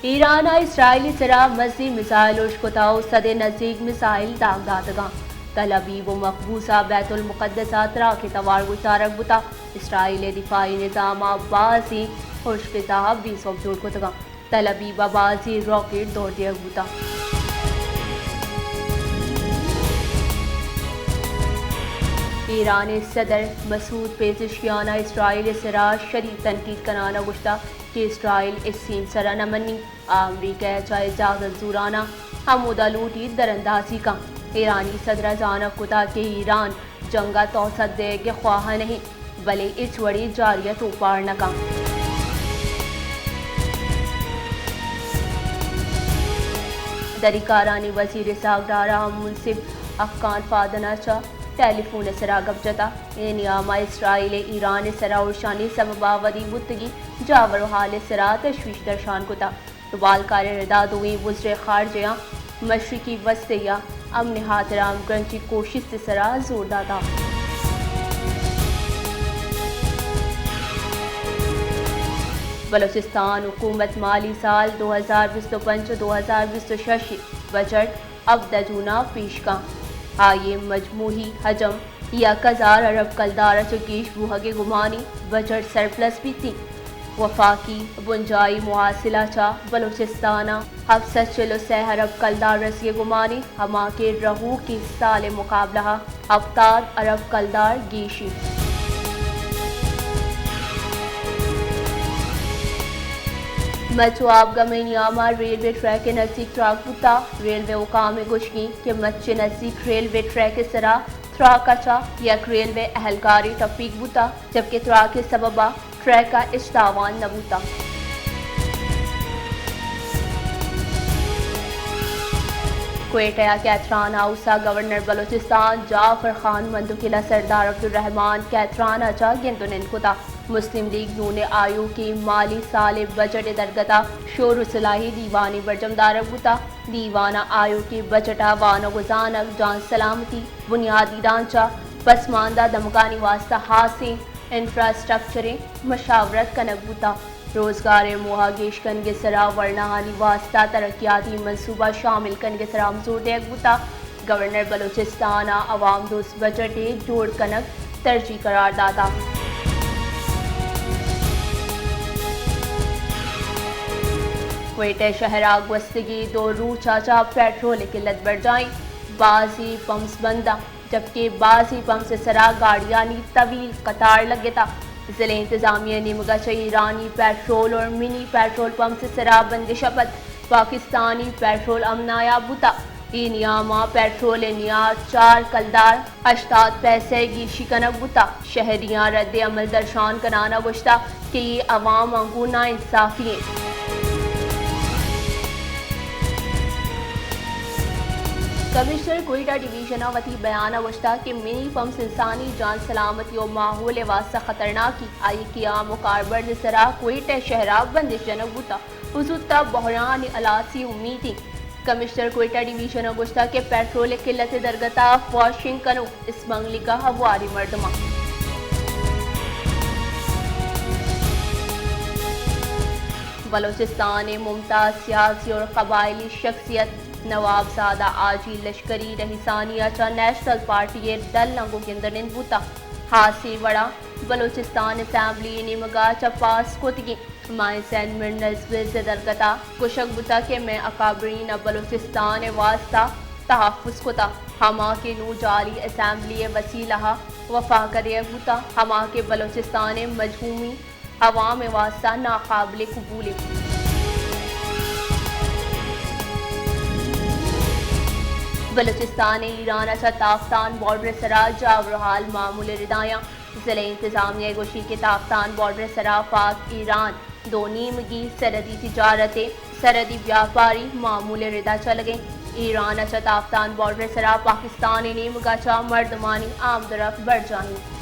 ایران ءَ اسرائیل ءِ سرا مزنیں میزائل اشکتہ ءُ سد ءِ نزیک میزائل داگ داتگاں۔ تل ابیب ءُ مقبوضہ بیت المقدس ءَ تراک ءِ توار گوشدارگ بوتہ۔ اسرائیل ءِ دفاعی نظام ءَ بازیں اشکتہ ءَ بے سوب جوڑ کتگاں۔ تل ابیب ءَ بازیں راکٹ دور دیگ بوتہ۔ ایران ءِ صدر مسعود پزشکیان ءَ اسرائیل ءِ سرا شدید تنقید کنان ءَ گوشتہ کہ اسرائیل ہچ سیمسر ءَ نہ منی، آ امریکہ ءَ چہ اجازت زوران ءَ ہمودا لوٹیت دراندازی کن۔ ایرانی صدر ءَ زانگ کتہ کہ ایران جنگ ءَ توسط دئیگ ءِ خواہ نہ انت، بلے ہچ وڑیں جاریت اوپار نہ کنت۔ دری کارانی وزیر اسحاق ڈار ءَ منصف حقان فادن ءَ چہ ٹیلی فون ءِ سرا گپ جتہ۔ اے نیام ءَ اسرائیل ءِ ایران ءِ سرا ارشانی سبب ءَ ودی بوتگیں جاور ءُ حال ءِ سرا تشویش درشان کتہ۔ روالکار ءِ ردا دوئیں وزرائے خارجہ آں مشرقی وسطی ءِ امن ءِ ہاترا ہمگرنچی کوشست ءِ سرا زور داتہ۔ بلوچستان حکومت مالی سال دو ہزار بیست ءُ پنچ ءُ دو ہزار بیست ءُ شش ءِ بجٹ ہبدہ جون ءَ پیش کنت۔ آئی ءِ مجموعی حجم یک ہزار ارب کلدار ءَ چہ گیش بوہگ ءِ گمانی بجٹ سرپلس بیت انت۔ وفاقی بنجاہی محاصلہ چہ بلوچستان ءَ ہفت سد چل ءُ سئے ارب کلدار رسگ ءِ گمانی، ہما کہ رہوکی سال ءِ مقابلہ ءَ ہپتاد ارب کلدار گیش انت۔ مچ ءُ آپگم ءِ نیام ءَ ریلوے ٹریک ءِ نزیک تراک بوتہ۔ ریلوے حکام ءِ گوشگ انت کہ مچ ءِ نزیک ریلوے ٹریک ءِ سرا تراک ءَ چہ یک ریلوے اہلکارے ٹپیگ بوتہ، جبکہ تراک ءِ سبب ءَ ٹریک ءَ ہچ تاوان نہ بوتہ۔ کوئٹہ ءَ کیتران ہاؤس ءَ گورنر بلوچستان جعفر خان مندوخیل ءَ سردار عبدالرحمن کیتران ءَ چہ گند ءُ نند کتہ۔ مسلم لیگ نون ءِ آیوکیں مالی سال ءِ بجٹ ءِ درگت ءَ شور ءُ صلاحی دیوانے برجم دارگ بوتہ۔ دیوان ءَ آیوکیں بجٹ ءِ وانگ ءُ زانگ، جان سلامتی، بنیادی ڈھانچہ، پسماندہ دمگانی واستہ ہاسیں انفراسٹرکچر ءِ مشاورت کنگ بوتہ۔ روزگار ءِ موہ ءَ گیش کنگ ءِ سرا ورناہانی واستہ ترقیاتی منصوبہ شامل کنگ ءِ سرا ہم زور دیگ بوتہ۔ گورنر بلوچستان ءَ عوام دوست بجٹ ءِ جوڑ کنگ ترجیح قرار داتہ۔ کوئٹہ شہر ءَ گوستگیں دو روچ ءَ چہ پیٹرول ءِ قلت برجاہ انت۔ بازیں پمپس بند انت، جبکہ بازیں پمپس ءِ سرا گاڑیانی طویل قطار لگتہ۔ ضلع انتظامیہ ءِ نیمگ ءَ چہ ایرانی پیٹرول اور منی پیٹرول پمپس ءِ سرا بندش ءَ پد پاکستانی پیٹرول ہم نایاب بوتہ۔ اے نیام ءَ پیٹرول ءِ نیاد چار کلدار ہشتاد پیسہ ءَ گیشی کنگ بوتہ۔ شہریاں رد عمل درشان کنان ءَ گوشتہ کہ اے عوام ءَ گوں ناانصافی انت۔ کمشنر کوئٹہ ڈویژن ءَ وتی بیان ءَ گوشتہ کہ منی پمپس انسانی جان سلامتی ءُ ماحول ءِ واستہ خطرناک انت، آئی ءِ قیام ءُ کاربرد ءِ سرا کوئٹہ شہر ءَ بندش جنگ بوتہ ءُ زوت ءَ بحران ءِ ہلاسی ءِ امیت انت۔ کمشنر کوئٹہ ڈویژن ءَ گوشتگ کہ پیٹرول ءِ قلت ءِ درگت ءَ فواشنگ کنوک اسمگلنگ ءَ ہواریں مردماں۔ بلوچستان ءِ ممتاز سیاسی اور قبائلی شخصیت نواب زادہ حاجی لشکری رئیسانی ءَ چہ نیشنل پارٹی ءِ ڈل ءَ گوں گند ءُ نند بوتگ۔ ہاسیں وڑا بلوچستان اسمبلی ءِ نیمگ ءَ چہ پاس کتگیں مائنس اینڈ منرلز بلز ءِ درگت ءَ گوشگ بوتگ کہ مئے اکابرین ءَ بلوچستان ءِ واستہ تحفظ کتگ، ہما کہ نوں جعلی اسمبلی ءِ وسیلہ ءَ وفاق ءَ دیگ بوتگ، ہما کہ بلوچستان ءِ مجموعی عوام ءِ واستہ ناقابل قبول انت۔ بلوچستان ءِ ایران ءَ چہ تافتان بارڈر ءِ سرا جاور ءُ حال معمول ءِ ردایاں۔ ضلع انتظامیہ ءِ گوشی کہ تافتان بارڈر ءِ سرا پاک ایران دو نیمگی سرحدی تجارت ءِ سرحدی بیاپاری معمول ءِ ردا چلگ ءَ انت۔ ایران ءَ چہ تافتان بارڈر ءِ سرا پاکستان ءِ نیمگ ءَ چہ مردمانی آمد ءُ رفت برجاہ انت۔